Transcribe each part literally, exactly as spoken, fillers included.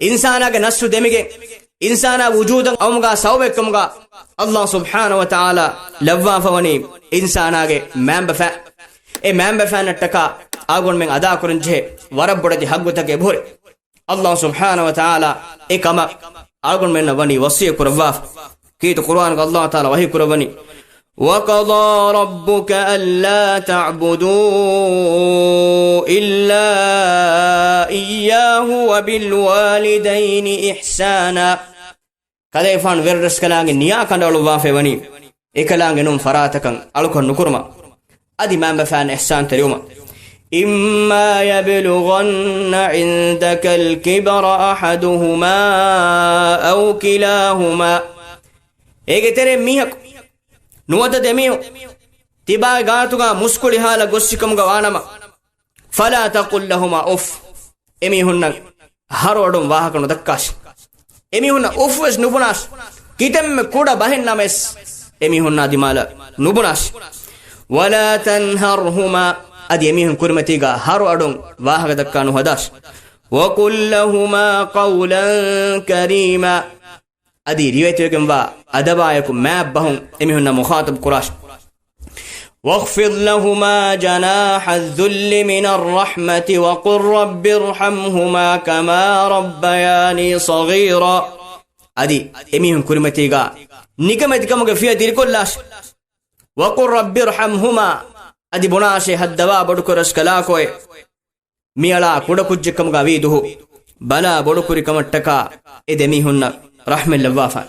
އިންސާނާގެ ނަފްސު ދެމިގެން، އިންސާނާ ވުޖޫދަށް އައުމުގަ ސަބަބެއްކަމުގަ އައްލާހު ސުބްޙާނަހު ވަ ތަޢާލާ ލައްވާފަވަނީ އިންސާނާގެ މާންބަފައިން. އެ މާންބަފައިންނަށްޓަކާ އަޅުގަނޑުމެން އަދާކުރަންޖެހޭ ވަރަށް ބޮޑެތި ޙައްޤުތަކެއް އެބަހުރި. އައްލާހު ސުބްޙާނަހު ވަ ތަޢާލާ އެ ކަމަށް އަޅުގަނޑުމެންނަށް ވަނީ ވަޞިއްޔަތް ކުރައްވާފަ. ކީރިތި ޤުރުއާނުގަ އައްލާހު ތަޢާލާ ވަޙީ ކުރައްވަނީ، وَقَضَىٰ رَبُّكَ أَلَّا تَعْبُدُوا إِلَّا إِيَّاهُ وَبِالْوَالِدَيْنِ إِحْسَانًا. ކަލޭގެފާނު ވެރިރަސްކަލާނގެ ނިޔާ ކަނޑައަޅުއްވާފައިވަނީ އެކަލާނގެ ނޫން ފަރާތަކަށް އަޅުކަން ނުކުރުމަށް. އަދި މާންބަފައިން އިޙްސާންތެރިވުމަށް. إِمَّا يَبْلُغَنَّ عِندَكَ الْكِبَرَ أَحَدُهُمَا أَوْ كِلَاهُمَا. އޭގެ ތެރެއިން މީހަކު ނުވަތަ ދެމީހުން ތިބާގެ ގާތުގަ މުސްކުޅި ހާލަށް ގޮއްސިކަމުގަ ވާނަމަ، فَلَا تَقُلْ لَهُمَا أُفٍّ. އެމީހުންނަށް ހަރު އަޑުން ވާހަކަ ނުދައްކާށި. އެމީހުންނަށް އުފް ވެސް ނުބުނާށި. ކިތަންމެ ކުޑަ ބަހެއް ނަމަވެސް އެމީހުންނާ ދިމާލަށް ނުބުނާށި. وَلَا تَنْهَرْهُمَا. އަދި އެމީހުން ކުރިމަތީގަ ހަރު އަޑުން ވާހަކަ ދައްކާ ނުހަދާށި. وَقُلْ لَهُمَا قَوْلًا كَرِيمًا. އަދި ރިވެތިވެގެންވާ އަދަބާއެކު މާތް ބަހުން އެމީހުންނާ މުޚާޠަބު ކުރާށި. وَاخْفِضْ لَهُمَا جَنَاحَ الذُّلِّ مِنَ الرَّحْمَةِ وَقُل رَّبِّ ارْحَمْهُمَا كَمَا رَبَّيَانِي صَغِيرًا. އަދި އެމީހުން ކުރިމަތީގަ ނިކަމެތިކަމުގެ ފިޔަ ދިރިކޮށްލާށި. وَقُل رَّبِّ ارْحَمْهُمَا. އަދި ބުނާށޭ ހައްދަވާ ބޮޑުކުރަސްކަލާކޮއެ. މިއަޅާ ކުޑަކުއްޖެއްކަމުގަ ވީ ދުހު ބަލާ ބޮޑުކުރިކަމަށްޓަކާ އެ ދެމީހުންނަށް ރަޙްމަތް ލައްވާފަ.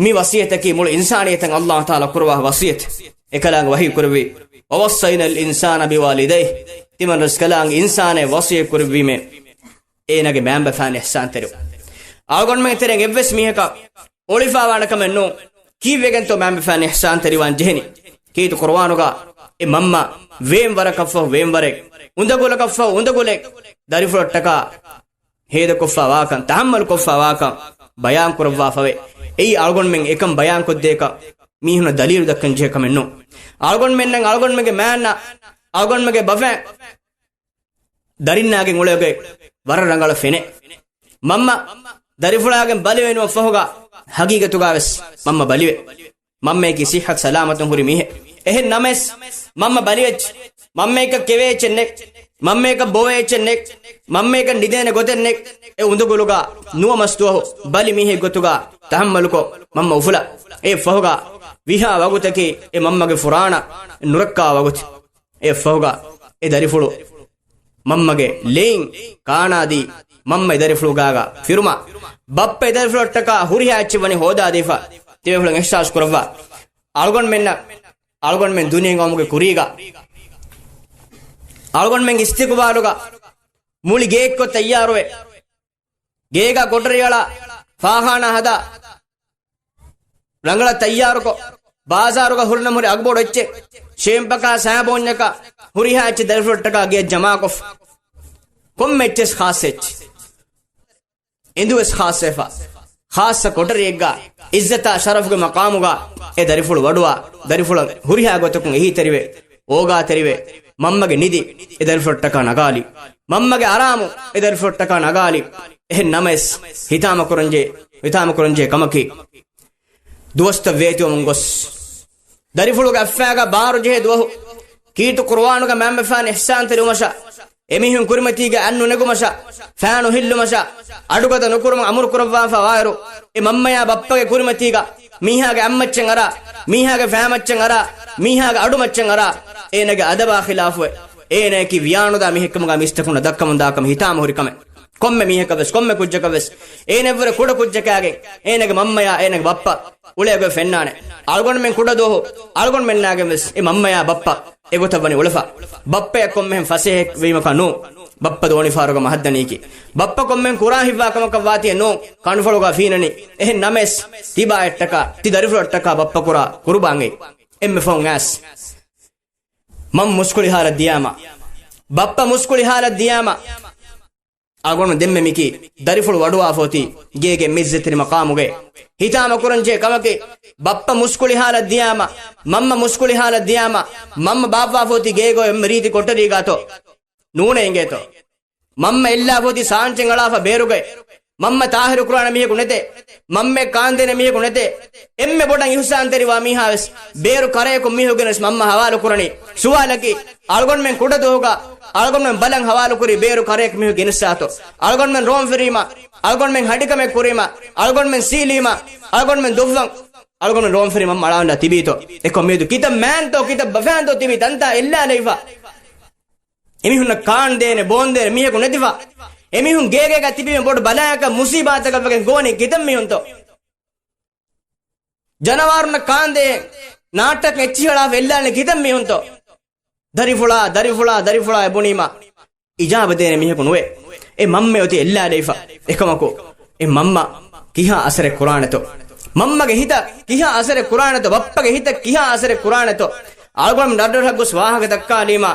މި ވަޞިއްޔަތަކީ މުޅި އިންސާނިއްޔަތަށް އައްލާހު ތަޢާލާ ކުރައްވާ ވަޞިއްޔަތެއް. އެކަލާނގެ ވަޙީ ކުރެއްވި، وَوَصَّيْنَا الْإِنسَانَ بِوَالِدَيْهِ. ތިމަން ރަސްކަލާނގެ އިންސާނެއް ވަޞިއްޔަތް ކުރެއްވީމޭ، އޭނާގެ މާންބަފައިން އިޙްސާންތެރިވުން. އަޅުގަނޑުމެން ތެރެއިން އެއްވެސް މީހަކަށް އޮޅިފަވާނެ ކަމެއް ނޫން. ކީއްވެގެންތޯ މާންބަފައިން އިޙްސާންތެރިވާން ޖެހެނީ؟ ކީރިތި ޤުރުއާނުގަ އެ މަންމަ ވޭންވަރަކަށްފަހު ވޭންވަރެއް، އުނދަގުލަކަށްފަހު އުނދަގުލެއް ދަރިފުޅަށްޓަކާ ހޭދަކޮށްފަވާކަން، ތަޙައްމަލުކޮށްފަވާކަން ބަޔާންކުރައްވާފަވޭ. އެއީ އަޅުގަނޑުމެން އެކަން ބަޔާންކޮށްދޭކަށް މީހުންނަށް ދަލީލު ދައްކަން ޖެހޭ ކަމެއް ނޫން. އަޅުގަނޑުމެންނަށް އަޅުގަނޑުމެންގެ މާންނަ، އަޅުގަނޑުމެންގެ ބަފައިން ދަރިންނާގެން އުޅޭގޮތް ވަރަށް ރަނގަޅަށް ފެނޭ. މަންމަ ދަރިފުޅާގެން ބަލިވެ ނުވަ ފަހުގަ ހަގީގަތުގަވެސް މަންމަ ބަލިވޭ. މަންމައަކީ ޞިއްޙަތު ސަލާމަތުން ހުރި މީހެއް. އެހެން ނަމަވެސް މަންމަ ބަލިވެއްޖެ. މަންމައަކަށް ކެވޭ އެއްޗެއް ނެތް. މަންމައަކަށް ބޮވޭ އެއްޗެއް ނެތް. މަންމައަކަށް ނިދޭނެ ގޮތެއް ނެތް. އެ އުނދަގުލުގަ ނުވަ މަސް ދުވަހު ބަލި މީހެއް ގޮތުގަ ތަޙައްމަލުކޮށް މަންމަ އުފުލާ. އެއަށްފަހުގަ ވިހާ ވަގުތަކީ އެ މަންމަގެ ފުރާނަ ނުރައްކާ ވަގުތެއް. އެއަށްފަހުގަ އެ ދަރިފުޅު މަންމަގެ ލެއިން ކާނާދީ، މަންމަ އެ ދަރިފުޅު ގާގަ ފިރުމާ، ބައްޕަ އެ ދަރިފުޅަށްޓަކާ ހުރިހާ އެއްޗެއް ވަނީ ހޯދާދީފަ. ތިބޭފުޅުން އިޙްސާސް ކުރައްވާ. އަޅުގަނޑުމެންނަށް، އަޅުގަނޑުމެން ދުނިޔެއިން އައުމުގެ ކުރީގަ އަޅުގަނޑުމެންގެ އިސްތިޤުބާލުގަ މުޅި ގެއެއްކޮށް ތައްޔާރުވެ، ގޭގަ ކޮޓަރިއަޅާ، ފާޚާނާ ހަދާ، ރަނގަޅަށް ތައްޔާރުކޮށް، ބާޒާރުގަ ހުރި ނަމަ ހުރި އަގުބޮޑު އެއްޗެއް، ޝޭންޕަކާ، ސާބޯންޏަކާ، ހުރިހާ އެއްޗެއް ދަރިފުޅަށްޓަކާ ގެއަށް ޖަމާކޮށް، ކޮންމެ އެއްޗެއް ޚާއްޞަ އެއްޗެއް. އެނދުވެސް ޚާއްޞަވެފަ. ޚާއްޞަ ކޮޓަރިއެއްގަ، އިއްޒަތާ ޝަރަފުގެ މަޤާމުގަ އެ ދަރިފުޅު ވަޑުވާ، ދަރިފުޅަށް ހުރިހާ ގޮތަކުން އެހީތެރިވެ، އޯގާތެރިވެ، މަންމަގެ ނިދި އެ ދަރިފުޅަށްޓަކާ ނަގާލި. މަންމަގެ އަރާމު އެ ދަރިފުޅަށްޓަކާ ނަގާލި. އެހެން ނަމަވެސް، ހިތާމަކުރަންޖެ، ހިތާމަކުރަންޖެ ކަމަކީ، ދުވަސްތައް ވޭތިވަމުން ގޮސް، ދަރިފުޅުގެ އަތްފައިގަ ބާރު ޖެހޭ ދުވަހު، ކީރިތި ޤުރުއާނުގަ މާންބަފައިން އިޙްސާންތެރިވުމަށާ، އެމީހުން ކުރިމަތީގަ އަތް ނުނެގުމަށާ، ފައިނު ހިއްލުމަށާ، އަޑުގަދަ ނުކުރުމަށް އަމުރު ކުރައްވާފަ ވާއިރު، އެ މަންމަޔާ ބައްޕަގެ ކުރިމަތީގަ މީހާގެ އަތްމައްޗަށް އަރާ، މީހާގެ ފައިމައްޗަށް އަރާ، މީހާގެ އަޑުމައްޗަށް އަރާ، އޭނަގެ އަދަބާ ޚިލާފުވެ، އޭނައަކީ ވިޔާނުދާ މީހެއްކަމުގަ މީސްތަކުންނަށް ދައްކަމުންދާކަމަށް ހިތާމަ ހުރި ކަމެއް. ކޮންމެ މީހަކަށްވެސް، ކޮންމެ ކުއްޖަކަށްވެސް، އޭނައަށްވުރެ ކުޑަ ކުއްޖަކާގެން އޭނަގެ މަންމަޔާ އޭނަގެ ބައްޕަ އުޅޭގޮތް ފެންނާނެ. އަޅުގަނޑުމެން ކުޑަ ދުވަހު އަޅުގަނޑުމެންނާގެންވެސް އެ މަންމަޔާ ބައްޕަ އެގޮތަށް ވަނީ އުޅެފަ. ބައްޕަޔަށް ކޮންމެހެން ފަސޭހަ ވީމަކާ ނޫން. ބައްޕަ ދޯނިފާރުގަ މަހަށްދަނީކީ. ބައްޕަ ކޮންމެހެން ކުރާ ހިތްވާ ކަމަކަށް ވާތީ ނޫން. ކަންފަޅުގަ ފީނަނީ. އެހެން ނަމަވެސް، ތިބާއަށްޓަކާ، ތި ދަރިފުޅަށްޓަކާ ބައްޕަ ކުރާ ޤުރުބާންގައި އެންމެ ފަހުން އައިސް، މަންމަ މުސްކުޅި ހާލަށް ދިޔާމަ، ބައްޕަ މުސްކުޅި ހާލަށް ދިޔާމަ، އަޅުގަނޑު ދެންމެ މިކީ ދަރިފުޅު ވަޑުވާފަ އޮތީ ގޭގެ މިއްޒަތްތެރި މަޤާމުގައި. ހިތާމަ ކުރަންޖެހޭ ކަމަކީ، ބައްޕަ މުސްކުޅި ހާލަށް ދިޔާމަ، މަންމަ މުސްކުޅި ހާލަށް ދިޔާމަ، މަންމަ ބާއްވާފަ އޮތީ ގޭގަ އެންމެ ރީތި ކޮޓަރީގަތޯ؟ ނޫނޭ އިނގޭތޯ؟ މަންމަ އެއްލާފަ އޮތީ ސާންޗެއް އަޅާފަ ބޭރުގައި. މަންމަ ތާހިރު ކުރާނެ މީހަކު ނެތޭ. މަންމައެއް ކާންދޭނެ މީހަކު ނެތޭ. އެންމެ ބޮޑަށް އިހުސާންތެރިވާ މީހާ ވެސް ބޭރު ކަރަޔަކު މީހު ގެނެސް މަންމަ ހަވާލު ކުރަނީ. ސުވާލަކީ، އަޅުގަނޑުމެން ކުޑަ ދުވަހުގަ އަޅުގަނޑުމެން ބަލަން ހަވާލު ކުރި ބޭރު ކަރަޔަކު މީހު ގެނެއްސާތޯ؟ އަޅުގަނޑުމެން ރޯން ފެރީމަ، އަޅުގަނޑުމެން ހަޑިކަމެއް ކުރީމަ، އަޅުގަނޑުމެން ސީލީމަ، އަޅުގަނޑުމެން ދޮށްވަން، އަޅުގަނޑުމެން ރޯން ފެރީ މަންމަ އަޅާން ތިބީތޯ؟ އެކަމް މިއަދު ކިތައް މާންތޯ، ކިތައް ބަފައިންތޯ ތިބީ ތަންތާ އެއްލާލައިފަ. އެމީހުންނަށް ކާންދޭނެ، ބޯންދޭނެ މީހަކު ނެތިފަ. އެމީހުން ގޭގޭގަ ތިބީމަ ބޮޑު ބަލާއަކަށް މުސީބާތަކަށް ވެގެން ގޮވަނީ ކިތައް މީހުންތޯ؟ ޖަނަވާރުންނަށް ކާންދޭ ނާއްޓަކަށް އެއްޗިހި އަޅާފަ އެއްލާނީ ކިތައް މީހުންތޯ؟ ދަރިފުޅާ، ދަރިފުޅާ، ދަރިފުޅާ އެ ބުނީމަ އިޖާބަ ދޭނެ މީހަކު ނުވޭ. އެ މަންމަ އޮތީ އެއްލާލައިފަ. އެކަމަކު، އެ މަންމަ ކިހާ އަސަރެއް ކުރާނެތޯ؟ މަންމަގެ ހިތަށް ކިހާ އަސަރެއް ކުރާނެތޯ؟ ބައްޕަގެ ހިތަށް ކިހާ އަސަރެއް ކުރާނެތޯ؟ އަޅުގަނޑު ރަށްރަށަށް ގޮސް ވާހަކަ ދައްކާލީމާ،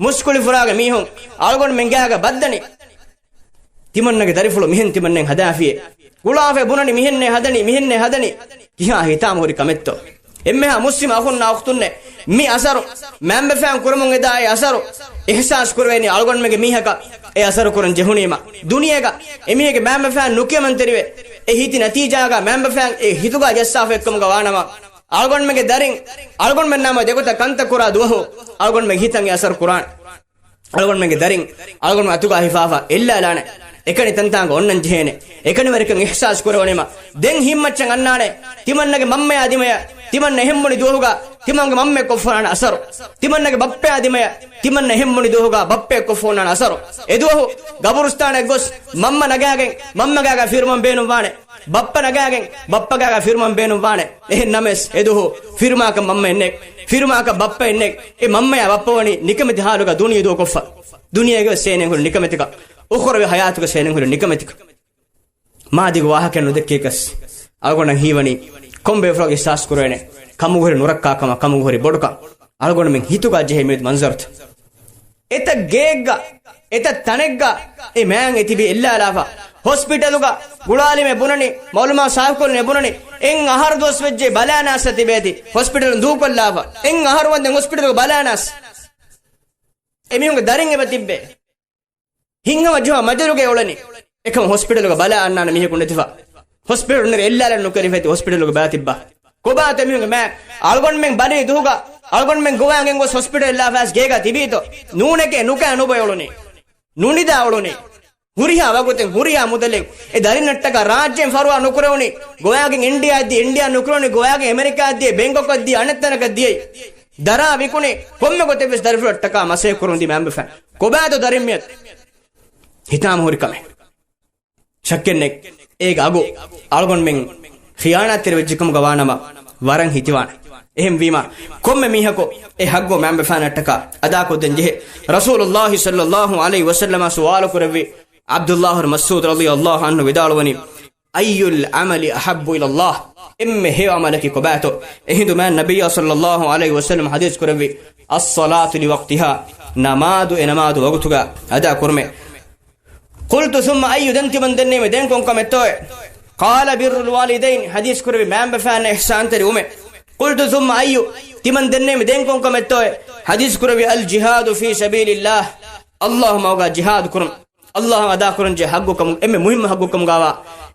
މުސްކުޅި ފުރާގެ މީހުން އަޅުގަނޑުމެން ގާގަ ބައްދަނީ. ތިމަންނަގެ ދަރިފުޅު މިހެން ތިމަންނެން ހަދާފިއޭ. ގުޅާފަ ބުނަނީ މިހެންނޭ ހަދަނީ، މިހެންނޭ ހަދަނީ. ކިހާ ހިތާމަހުރި ކަމެއްތޯ؟ އެންމެހާ މުސްލިމް އަޚުންނާ އުޚްތުންނޭ، މި އަސަރު، މައިންބަފައިން ކުރަމުން އެދާ އެ އަސަރު، އިޙްސާސް ކުރެވޭނީ އަޅުގަނޑުމެންގެ މީހަކަށް އެ އަސަރު ކުރަން ޖެހުނީމަ. ދުނިޔޭގަ އެމީހެއްގެ މައިންބަފައިން ނުކިޔަމަންތެރިވެ، އެ ހިތި ނަތީޖާގަ މައިންބަފައިން އެ ހިތުގަ ޖައްސާފަ އެއްކަމުގަ ވާނަމަ، އަޅުގަނޑުމެންގެ ދަރިން އަޅުގަނޑުމެންނާމަ ދެގޮތަށް ކަންތައް ކުރާ ދުވަހު އަޅުގަނޑުމެންގެ ހިތަށް އެ އަސަރު ކުރާނެ. އަޅުގަނޑުމެންގެ ދަރިން އަޅުގަނޑުމެން އަތުގަ ހިފާފަ އެއްލާލާނެ. އެކަނި ތަންތާނގަ އޮންނަން ޖެހޭނެ. އެކަނިވެރިކަން އިޙްސާސް ކުރެވުނީމަ. ދެން ހިތްމައްޗަށް އަންނާނެ. ތިމަންނަގެ މަންމަޔާ ދިމަޔަށް، ތިމަންނަ އެހެން ބުނި ދުވަހުގަ ތިމަންގެ މަންމައަށް ކޮށްފަ އޮންނާނެ އަސަރު. ތިމަންނަގެ ބައްޕަޔާ ދިމަޔަށް، ތިމަންނަ އެހެން ބުނި ދުވަހުގަ ބައްޕައަށް ކޮށްފަ އޮންނާނެ އަސަރު. އެ ދުވަހު ގަބުރުސްތާނަށް ގޮސް މަންމަ ނަގާގެން، މަންމަ ގާގަ ފިރުމަން ބޭނުންވާނެ. ބައްޕަ ނަގާގެން ބައްޕަ ގާގަ ފިރުމަން ބޭނުންވާނެ. އެހެން ނަމަވެސް، އެ ދުވަހު ފިރުމާކަށް މަންމައެއް ނެތް، ފިރުމާކަށް ބައްޕައެއް ނެތް. އެ މަންމަޔާ ބައްޕަ ވަނީ ނިކަމެތި ހާލުގަ ދުނިޔެ ދޫކޮށްފަ. ދުނިޔޭގަ ވެސް އޭނައަށް ހުރި ނިކަމެތިކަން، އުޚްރަވީ ހަޔާތުގަ ވެސް އޭނައަށް ހުރި ނިކަމެތިކަން. މާދީގެ ވާހަކައެއް ނުދެއްކިޔަކަސް އަޅުގަނޑަށް ހީވަނީ، ކޮން ބޭފުޅަކު އިޙްސާސް ކުރެވޭނެ ކަމުގެ ހުރި ނުރައްކާކަމާ، ކަމުގެ ހުރި ބޮޑުކަން. އަޅުގަނޑުމެން ހިތުގަ ޖެހޭ މިއަދު މަންޒަރުތައް. އެތައް ގެއެއްގަ، އެތައް ތަނެއްގަ އެ މާތް އެ ތިބީ އެއްލާލާފަ. ހޮސްޕިޓަލުގަ ގުޅާލީމަ ބުނަނީ، މައުލަމާ ސާފުކޮށްލީމަ ބުނަނީ، އެއް އަހަރު ދުވަސް ވެއްޖެ ބަލާނާސް ތިބޭތި. ހޮސްޕިޓަލުން ދޫކޮށްލާފަ. އެއް އަހަރު ވަންދެން ހޮސްޕިޓަލުގަ ބަލާނާސް. އެމީހުންގެ ދަރިން އެބަ ތިއްބޭ. ހިތްހަމަޖެހުމާ މަޖަލުގައި އުޅެނީ. އެކަމަކު ހޮސްޕިޓަލުގަ ބަލާ އަންނާނެ މީހަކު ނެތިފަ. ހޮސްޕިޓަލުން އެއްލާލަން ނުކެރިފައި ތި ހޮސްޕިޓަލުގަ ބަލާ ތިއްބާ. ކޮބާތޯ މީހުންގެ މާތް؟ އަޅުގަނޑުމެން ބަލީ ދުވަހުގަ އަޅުގަނޑުމެން ގޮވާގެން ގޮސް ހޮސްޕިޓަލް އެއްލާފައިސް ގޭގަ ތިބީތޯ؟ ނޫނެކޭ، ނުކާ ނުބޮއެ އުޅުނީ. ނުނިދާ އުޅުނީ. ހުރިހާ ވަގުތެއް ހުރިހާ މުދަލެއް އެ ދަރިންނަށްޓަކާ ރާއްޖޭން ފަރުވާ ނުކުރެވުނީ. ގޮވާގެން އިންޑިއާއަށްދިޔަ، އިންޑިއާ ނުކުރެވުނީ. ގޮވާގެން އެމެރިކާއަށްދިޔަ، ބެންކޮކަށްދިޔަ، އަނެއްތަނަކަށްދިޔައީ. ދަރާ ވިކުނީ. ކޮންމެ ގޮތެއްވެސް ދަރިފުޅަށްޓަކާ މަސައްކަތް ކުރަމުންދިޔަ މައިންބަފައިން. ކޮބާތޯ ދަރިން މިއަދު؟ ހިތާމަ ހުރި ކަމެއް. ޝައްކެއްނެތް، އޭގެ އަގު އަޅުގަނޑުމެން ޚިޔާނާތްތެރި ވެއްޖެކަމުގަ ވާނަމަ ވަރަށް ހިތިވާނެ. އެހެންވީމަ، ކޮންމެ މީހަކު އެ ޙައްޤު މައިންބަފައިންނަށްޓަކާ އަދާކޮށްދޭން ޖެހޭ. ރަސޫލުﷲ ޞައްލަﷲ ޢަލައިހި ވަސައްލަމަ ސުވާލު ކުރެއްވި ޢަބްދުﷲ ބިން މަސްޢޫދު ރަޟިޔަﷲ ޢަންހު ވިދާޅުވަނީ، أي العمل أحب إلى الله؟ އެންމެ ހެޔޮ ޢަމަލަކީ ކޮބާތޯ؟ އެހިނދު މާތް ނަބިއްޔާ ޞައްލަﷲ ޢަލައިހި ވަސައްލަމަ ޙަދީޘް ކުރެއްވި، الصلاة لوقتها، ނަމާދު އެ ނަމާދު ވަގުތުގަ އަދާ ކުރުމޭ. قلت ثم أي؟ ދެން ތިމަން ދެންނެވި ދެން ކޮން ކަމެއްތޯއޭ؟ قال بر الوالدين، ޙަދީޘް ކުރެއްވި މައިންބަފައިންނަށް އިޙްސާންތެރިވުމޭ. قلت ثم أي؟ ތިމަން ދެންނެވި ދެން ކޮން ކަމެއްތޯއޭ؟ ޙަދީޘް ކުރެއްވި الجهاد في سبيل الله، ﷲ މަގުގަ ޖިހާދު ކުރުން. ﷲ އަދާކުރަންޖެހޭ ޙައްޤު ކަމުން، އެންމެ މުހިއްމު ޙައްޤު ކަމުގަވާ،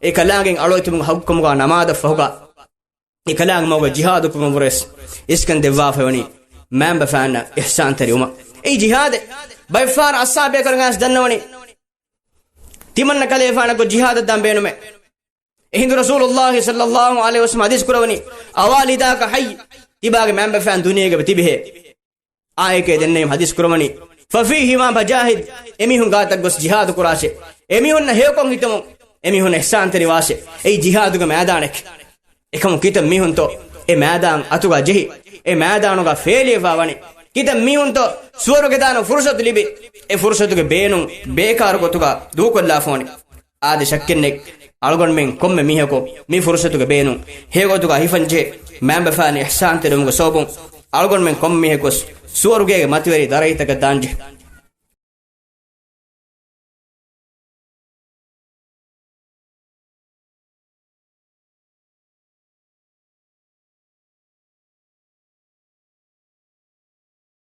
އެކަލާނގެ އަޅުވެތިމުގެ ޙައްޤު ކަމުގަ ނަމާދަށްފަހުގަ، އެކަލާނގެ މަގުގަ ޖިހާދު ކުރުމަށްވުރެސް އިސްކަން ދެއްވާފައިވަނީ މައިންބަފައިންނަށް އިޙްސާންތެރިވުމަށް. އެއީ ޖިހާދެއް. ބައެއްފަހަރަށް އަޞްޙާބޭކަލުން ވެސް ދަންނަވަނީ، ތިމަންނަ ކަލޭފާނަކު ޖިހާދަށް ދާން ބޭނުމޭ. އެހިނދު ރަސޫލުﷲ ޞައްލަﷲ ޢަލައިހި ވަސައްލަމަ ޙަދީޘް ކުރަވަނީ، أوالداك حي؟ ތިބާގެ މައިންބަފައިން ދުނިޔޭގަ ތިބެހޭ. އާއެކޭ ދެންނެވީމަ ޙަދީޘް ކުރަވަނީ، ففيهما فجاهد، އެމީހުން ގާތަށް ގޮސް ޖިހާދު ކުރާށޭ. އެމީހުންނަށް ހެޔޮކޮށް ހިތަމުން، އެމީހުން އިޙްސާންތެރިވާށޭ. އެއީ ޖިހާދުގެ މައިދާނެކޭ. އެކަމު ކިތައް މީހުންތޯ އެ މައިދާން އަތުގަ ޖެހި، އެ މައިދާނުގަ ފޭލިވެފަ ވަނީ؟ ކިތައް މީހުންތޯ ސުވަރުގެ ދާން ފުރުޞަތު ލިބި، އެ ފުރުޞަތުގެ ބޭނުން ބޭކާރު ގޮތުގަ ދޫކޮށްލާފަ ވަނީ؟ އާދެ، ޝައްކެއްނެތް، އަޅުގަނޑުމެން ކޮންމެ މީހަކު މި ފުރުޞަތުގެ ބޭނުން ހެޔޮގޮތުގަ ހިފަންޖެހޭ. މައިންބަފައިން އިޙްސާންތެރިވުމުގެ ސަބަބުން އަޅުގަނޑުމެން ކޮންމެ މީހަކުވެސް ސުވަރުގޭގެ މަތިވެރި ދަރަޖަތަކަށް ދާންޖެހޭ.